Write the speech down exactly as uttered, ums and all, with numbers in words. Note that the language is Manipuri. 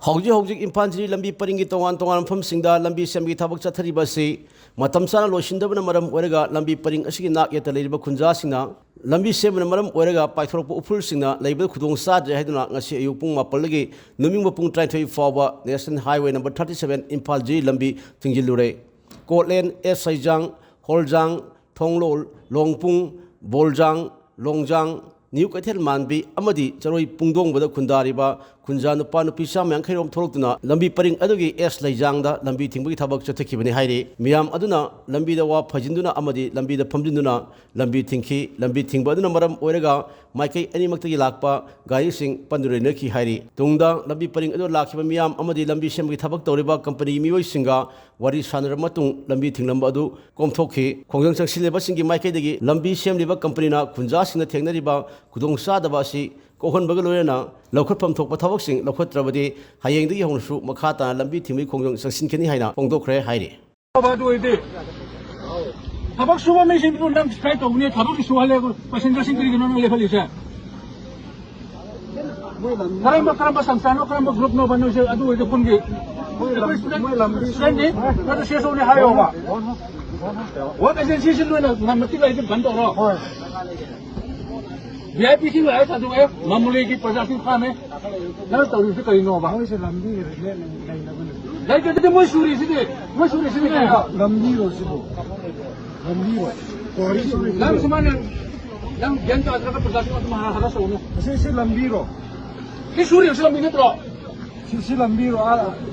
ꯍꯧꯖꯤꯛ ꯍꯧꯖꯤꯛ ꯏꯝꯐꯥꯜ ꯖꯤꯔꯤ ꯂꯝꯕꯤ ꯄꯔꯤꯡꯒꯤ ꯇꯣꯉꯥꯟ ꯇꯣꯉꯥꯟꯕ ꯃꯐꯝꯁꯤꯡꯗ ꯂꯝꯕꯤ ꯁꯦꯝꯕꯒꯤ ꯊꯕꯛ ꯆꯠꯊꯔꯤꯕ ꯑꯁꯤ ꯃꯇꯝ ꯆꯥꯅ ꯂꯣꯏꯁꯤꯟꯗꯕꯅ ꯃꯔꯝ ꯑꯣꯏꯔꯒ ꯂꯝꯕꯤ ꯄꯔꯤꯡ ꯑꯁꯤꯒꯤ ꯅꯥꯛ ꯌꯦꯠꯇ ꯂꯩꯔꯤꯕ ꯈꯨꯟꯖꯥꯁꯤꯡꯅ ꯂꯝꯕꯤ ꯁꯦꯝꯕꯅ ꯃꯔꯝ ꯑꯣꯏꯔꯒ ꯄꯥꯏꯊꯣꯔꯛꯄ ꯎꯐꯨꯜꯁꯤꯡꯅ ꯂꯩꯕꯗ ꯈꯨꯗꯣꯡ ꯆꯥꯗ꯭ꯔꯦ ꯍꯥꯏꯗꯨꯅ ꯉꯁꯤ ꯑꯌꯨꯛ ꯄꯨꯡ ꯃꯥꯄꯜꯗꯒꯤ ꯅꯨꯃꯤꯠ ꯄꯨꯡ ꯇꯔꯥꯅꯤꯊꯣꯏ ꯐꯥꯎꯕ National Highway number thirty seven Imphal ꯖꯤꯔꯤ ꯂꯝꯕꯤ ꯊꯤꯡꯖꯤꯜꯂꯨꯔꯦ꯫ ꯀꯣꯠꯂꯦꯟ, ꯑꯦꯁ ꯁꯩꯖꯥꯡ, ꯍꯣꯜꯖꯥꯡ, ꯊꯣꯡꯂꯣꯜ, ꯂꯣꯡꯄꯨꯡ, ꯕꯣꯜꯖꯥꯡ, ꯂꯣꯡꯖꯥꯡ, ꯅ꯭ꯌꯨ ꯀꯩꯊꯦꯜ ꯃꯥꯟꯕꯤ ꯑꯃꯗꯤ ꯆꯔꯣꯏ ꯄꯨꯡꯗꯣꯡꯕꯗ ꯈꯨꯟꯗꯥꯔꯤꯕ ꯈꯨꯟꯖꯥ ꯅꯨꯄꯥ ꯅꯨꯄꯤ ꯆꯥꯝꯃ ꯌꯥꯡꯈꯩ ꯔꯣꯝ ꯊꯣꯛꯂꯛꯇꯨꯅ ꯂꯝꯕꯤ ꯄꯔꯤꯡ ꯑꯗꯨꯒꯤ ꯑꯦꯁ ꯂꯩꯖꯥꯡꯗ ꯂꯝꯕꯤ ꯊꯤꯡꯕꯒꯤ ꯊꯕꯛ ꯆꯠꯊꯈꯤꯕꯅꯤ ꯍꯥꯏꯔꯤ꯫ ꯃꯤꯌꯥꯝ ꯑꯗꯨꯅ ꯂꯝꯕꯤꯗ ꯋꯥ ꯐꯩꯖꯤꯟꯗꯨꯅ ꯑꯃꯗꯤ ꯂꯝꯕꯤꯗ ꯐꯝꯖꯤꯟꯗꯨꯅ ꯂꯝꯕꯤ ꯊꯤꯡꯈꯤ꯫ ꯂꯝꯕꯤ ꯊꯤꯡꯕ ꯑꯗꯨꯅ ꯃꯔꯝ ꯑꯣꯏꯔꯒ ꯃꯥꯏꯀꯩ ꯑꯅꯤꯃꯛꯇꯒꯤ ꯂꯥꯛꯄ ꯒꯥꯔꯤꯁꯤꯡ ꯄꯟꯗꯨꯅ ꯂꯩꯅꯈꯤ ꯍꯥꯏꯔꯤ꯫ ꯇꯨꯡꯗ ꯂꯝꯕꯤ ꯄꯔꯤꯡ ꯑꯗꯨ ꯂꯥꯛꯈꯤꯕ ꯃꯤꯌꯥꯝ ꯑꯃꯗꯤ ꯂꯝꯕꯤ ꯁꯦꯝꯕꯒꯤ ꯊꯕꯛ ꯇꯧꯔꯤꯕ ꯀꯝꯄꯅꯤꯒꯤ ꯃꯤꯑꯣꯏꯁꯤꯡꯒ ꯋꯥꯔꯤ ꯁꯥꯟꯅꯔꯕ ꯃꯇꯨꯡ ꯂꯝꯕꯤ ꯊꯤꯡꯂꯝꯕ ꯑꯗꯨ ꯀꯣꯝꯊꯣꯛꯈꯤ꯫ ꯈꯣꯡꯖꯪ ꯆꯪꯁꯤꯜꯂꯤꯕꯁꯤꯡꯒꯤ ꯃꯥꯏꯀꯩꯗꯒꯤ ꯂꯝꯕꯤ ꯁꯦꯝꯂꯤꯕ ꯀꯝꯄꯅꯤꯅ ꯈꯨꯟꯖꯥꯁꯤꯡꯅ ꯊꯦꯡꯅꯔꯤꯕ ꯈꯨꯗꯣꯡꯆꯥꯗꯕ ꯑꯁꯤ ꯀꯣꯛꯍꯟꯕꯒ ꯂꯣꯏꯅꯅ ꯂꯧꯈꯠꯐꯝ ꯊꯣꯛꯄ ꯊꯕꯛꯁꯤꯡ ꯂꯧꯈꯠꯇ꯭ꯔꯕꯗꯤ ꯍꯌꯦꯡꯗꯒꯤ ꯍꯧꯅꯁꯨ ꯃꯈꯥ ꯇꯥꯅ ꯂꯝꯕꯤ ꯊꯤꯡꯕꯒꯤ ꯈꯣꯡꯖꯪ ꯆꯪꯁꯤꯟꯒꯅꯤ ꯍꯥꯏꯅ ꯐꯣꯡꯗꯣꯛꯈ꯭ꯔꯦ ꯍꯥꯏꯔꯤ꯫ ꯑꯗꯨ ꯑꯣꯏꯔꯗꯤ ꯊꯕꯛ ꯁꯨꯕ ꯃꯤꯁꯤꯡꯗꯨ ꯅꯪ ꯁꯨꯃꯥꯏꯅ ꯇꯧꯕꯅꯤ, ꯊꯕꯛ ꯁꯨꯍꯜꯂꯦ, ꯄꯦꯁꯦꯟꯖꯔꯁꯤꯡ ꯀꯔꯤꯒꯤꯅꯣ ꯅꯪ ꯂꯦꯞꯍꯜꯂꯤꯁꯦ? ꯀꯔꯝꯕ, ꯀꯔꯝꯕ ꯁꯪꯁꯊꯥꯟꯅꯣ, ꯀꯔꯝꯕ ꯒ꯭ꯔꯨꯞꯅꯣꯕ ꯅꯣꯏꯁꯦ? ꯑꯗꯨ ꯑꯣꯏꯔꯗꯤ ꯈꯨꯟꯒꯤ ꯑꯩꯈꯣꯏ ꯁ꯭ꯇꯨꯗꯦꯟ, ꯁ꯭ꯇꯨꯗꯦꯟꯅꯤ, ꯅꯠꯇ꯭ꯔ ꯁꯤ ꯑꯦꯁ ꯑꯣꯅꯤ ꯍꯥꯏꯌꯣꯕ꯫ ꯋꯥꯔꯛ ꯑꯦꯖꯦꯟꯁꯤꯁꯤ ꯅꯣꯏꯅ ꯉꯝꯃꯇꯤꯛ ꯂꯩꯔꯗꯤ ꯕꯟ ꯇꯧꯔꯣ꯫ ꯚꯤ ꯑꯥꯏ ꯄꯤꯁꯤꯡ ꯂꯥꯛꯑꯦ ꯊꯥꯗꯣꯛꯑꯦ, ꯃꯃꯨꯂꯤꯒꯤ ꯄ꯭ꯔꯖꯥꯁꯤꯡ ꯐꯥꯝꯃꯦ꯫ ꯅꯪ ꯇꯧꯔꯤꯁꯦ ꯀꯔꯤꯅꯣꯕ? ꯃꯣꯏꯁꯦ ꯂꯝꯕꯤ ꯂꯩꯅꯕꯅꯦ꯫ ꯂꯩꯇ꯭ꯔꯗꯤ ꯃꯣꯏ ꯁꯨꯔꯤꯁꯤꯗꯤ, ꯃꯣꯏ ꯁꯨꯔꯤꯁꯤꯗꯤ ꯀꯩꯅꯣ? ꯂꯝꯕꯤꯔꯣ ꯁꯤꯕꯨ? ꯂꯝꯕꯤꯔꯣ? ꯀꯣꯔꯤ ꯁꯨꯔꯤꯁꯤꯕꯨ? ꯅꯪ ꯁꯨꯃꯥꯏꯅ, ꯅꯪ ꯒ꯭ꯌꯥꯟ ꯇꯥꯗ꯭ꯔꯒ ꯄ꯭ꯔꯖꯥꯁꯤꯡ ꯑꯗꯨꯝ ꯍꯥ-, ꯍꯥꯏꯔꯛꯁꯧꯅꯨ꯫ ꯑꯁꯤ, ꯁꯤ ꯂꯝꯕꯤꯔꯣ? ꯁꯤ ꯁꯨꯔꯤꯕꯁꯤ ꯂꯝꯕꯤ ꯅꯠꯇ꯭ꯔꯣ? ꯁꯤ, ꯁꯤ ꯂꯝꯕꯤꯔꯣ? ꯑꯥ,